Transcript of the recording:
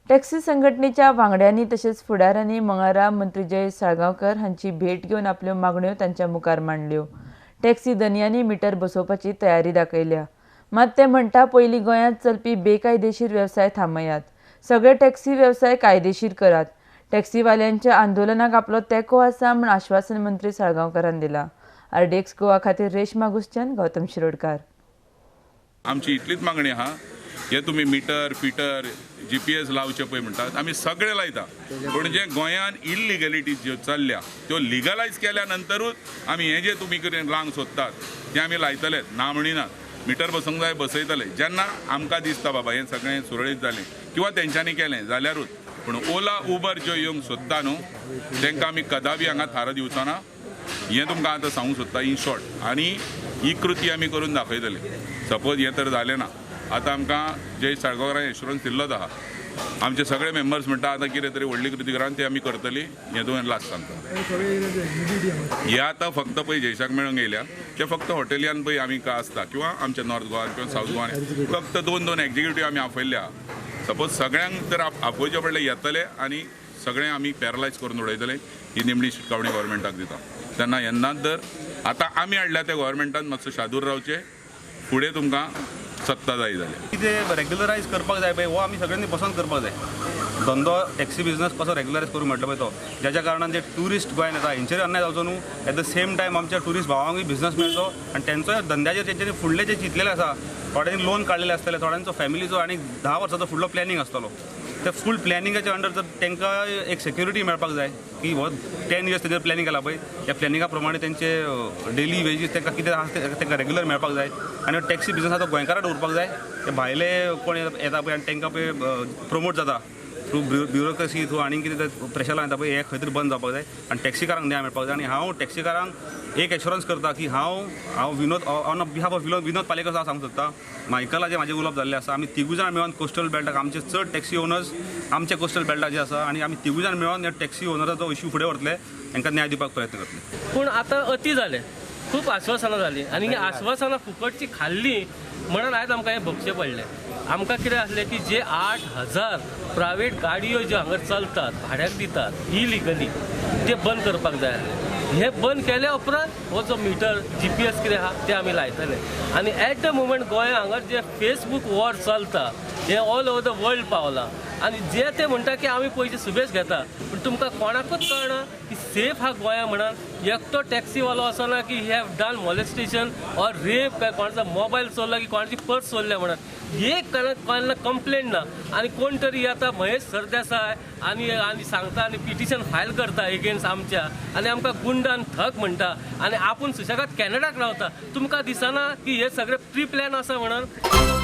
Taxi संघटनेच्या वांगड्यांनी तशेंच फुडाऱ्यांनी मंगळारा मंत्री जयेश साळगांवकर हांची भेट घेवन आपल्यो मागण्यो तांच्या मुखार मांडल्यो. टॅक्सी धनयांनी मिटर बसोवपाची तयारी दाखयल्या. मात ते म्हणटा, पयलीं गोंयांत चलपी बेकायदेशीर वेवसाय थांबयात, सगळे टॅक्सी वेवसाय कायदेशीर करात. टॅक्सीवाल्यांच्या आंदोलनाक आपलो तेंको आसा म्हूण आश्वासन मंत्री साळगांवकरान दिला. आरडीएक्स गोवा खातीर रेश्मा गुसचन, गौतम शिरोडकार. आमची इतलीच मागणी आहा, हे तुमी मिटर फिटर जीपीएस लावचे पळय म्हणटात, आमी सगळे लायता, पूण जे गोंयान इलिगलिटी ज्यो चल्ल्या त्यो लिगलायज केल्या नंतरूच आमी हे जे तुमी कितें लावंक सोदतात ते आमी लायतले, ना म्हणिनात. मिटर बसूंक जाय, बसयतले जेन्ना आमकां दिसता बाबा हें सगळें सुरळीत जालें किंवा तेंच्यांनी केलें जाल्यारूच. पूण ओला उबर ज्यो येवंक सोदता न्हू तांकां आमी कदापी हांगा थारो दिवचो ना, हें तुमकां आतां सांगूंक सोदता इन शॉर्ट. आनी ही कृती आमी करून दाखयतले. सपोज हें तर जालें ना, आतां आमकां जयेश साळगांवकरान एश्युरन्स दिल्लोच आहा, आमचे सगळे मेंबर्स म्हणटा आतां कितें तरी व्हडली कृती करा, ते आमी करतली, हें तुवें लास्ट सांगता. हे आतां फक्त पळय जयेशाक मेळूंक येयल्या ते फक्त हॉटेलियान पळय आमी आसता किंवा आमच्या नॉर्थ गोवान किंवा सावथ गोवान फक्त दोन दोन एक्झिक्युटीव आमी आपयल्ले आहा. सपोज सगळ्यांक तर आपोवचे पडले येतले आनी सगळें आमी पॅरलायज करून उडयतले, ही निमणी शिटकावणी गव्हर्मेंटाक दिता. तेन्ना येन्नाच जर आतां आमी हाडल्या त्या गव्हर्मेंटान मातसो शादूर रावचें, फुडें तुमकां सत्ता जाय जाल्यार कितें रेग्युलरायज करपाक जाय पळय, हो आमी सगळ्यांनी पसंत करपाक जाय. धंदो टॅक्सी बिजनस कसो रेग्युलरायज करूं म्हटलं पळय तो, ज्याच्या कारणान जे ट्युरिस्ट गोंयान येता हेंचेर अन्याय जावचो न्हू, एट the same time आमच्या ट्युरिस्ट भावांकूय बिजनस मेळचो आनी तेंचो धंद्याचेर तेंच्यांनी फुडले जे चिंतलेले आसा, थोड्यांनी लोन काडलेले आसतले, थोड्यांचो फॅमिलीचो आनी 10 वर्साचो फुडलो प्लॅनिंग आसतलो, ते फूल प्लॅनिंगाच्या अंडर जर तांकां एक सेक्युरिटी मेळपाक जाय की हो 10 इयर्स तेंचेर प्लॅनिंग केला पळय, त्या प्लॅनिंगा प्रमाणे तेंचे डेली वेजीस तांकां कितें आसा तें तांकां रेग्युलर मेळपाक जाय. आनी टॅक्सी बिजनस आतां गोंयकारां दवरपाक जाय, ते भायले कोण येता पळय आनी तांकां पळय प्रमोट जाता थ्रू ब्युरोक्रेसी थ्रू आनी कितें प्रेशरां येता पळय, हें खंय तरी बंद जावपाक जाय आनी टॅक्सीकारांक न्याय मेळपाक जाय. आनी हांव टॅक्सीकारांक एक एश्युरन्स करता की हांव Vinod on behalf of Vinod Palyekar हांव सांगूंक सोदता, मायकलाचें म्हाजें उलोवप जाल्लें आसा, आमी तिगूय जाण मेळोन कोस्टल बेल्टाक आमचे चड टॅक्सी ओनर्स आमचे कोस्टल बेल्टाचे आसा आनी आमी तिगूय जाण मेळोन ह्या टॅक्सी ओनराचो इश्यू फुडें व्हरतले, तांकां न्याय दिवपाक प्रयत्न करतले. पूण आतां अती जालें, खूब आश्वासनां जालीं आनी ही आश्वासनां फुकटची खाल्लीं म्हणून आयज आमकां हें भोगचें पडलें. आमकां कितें आसलें की जे 8000 प्रायवेट गाडयो ज्यो हांगा चलतात भाड्याक दितात इलिगली ते बंद करपाक जाय आसलें. हे बंद केल्या उपरांत हो जो मिटर जीपीएस कितें आहा ते आमी लायतले. आनी एट the moment गोंया हांगा जे फेसबूक वॉर चलता हे ऑल ओवर the world पावला आनी जे ते म्हणटा की आमी पयशे सुबेज घेता, पूण तुमकां कोणाकूच कळना की सेफ आहा गोंया म्हणून. एकटो टॅक्सीवालो असो ना की he have done molestation or rape, काय कोणाचो मोबायल चोरला की कोणाची पर्स चोरल्या म्हणून एक कोणाक कंप्लेन ना. आनी कोण तरी येता महेश सरदेसाय आनी आनी सांगता आनी पिटिशन फायल करता एगेन्स्ट आमच्या आनी आमकां गुंड आनी थक म्हणटा आनी आपूण सुशेगाद कॅनडाक रावता. तुमकां दिसना की हे सगळे प्री प्लॅन आसा म्हणून?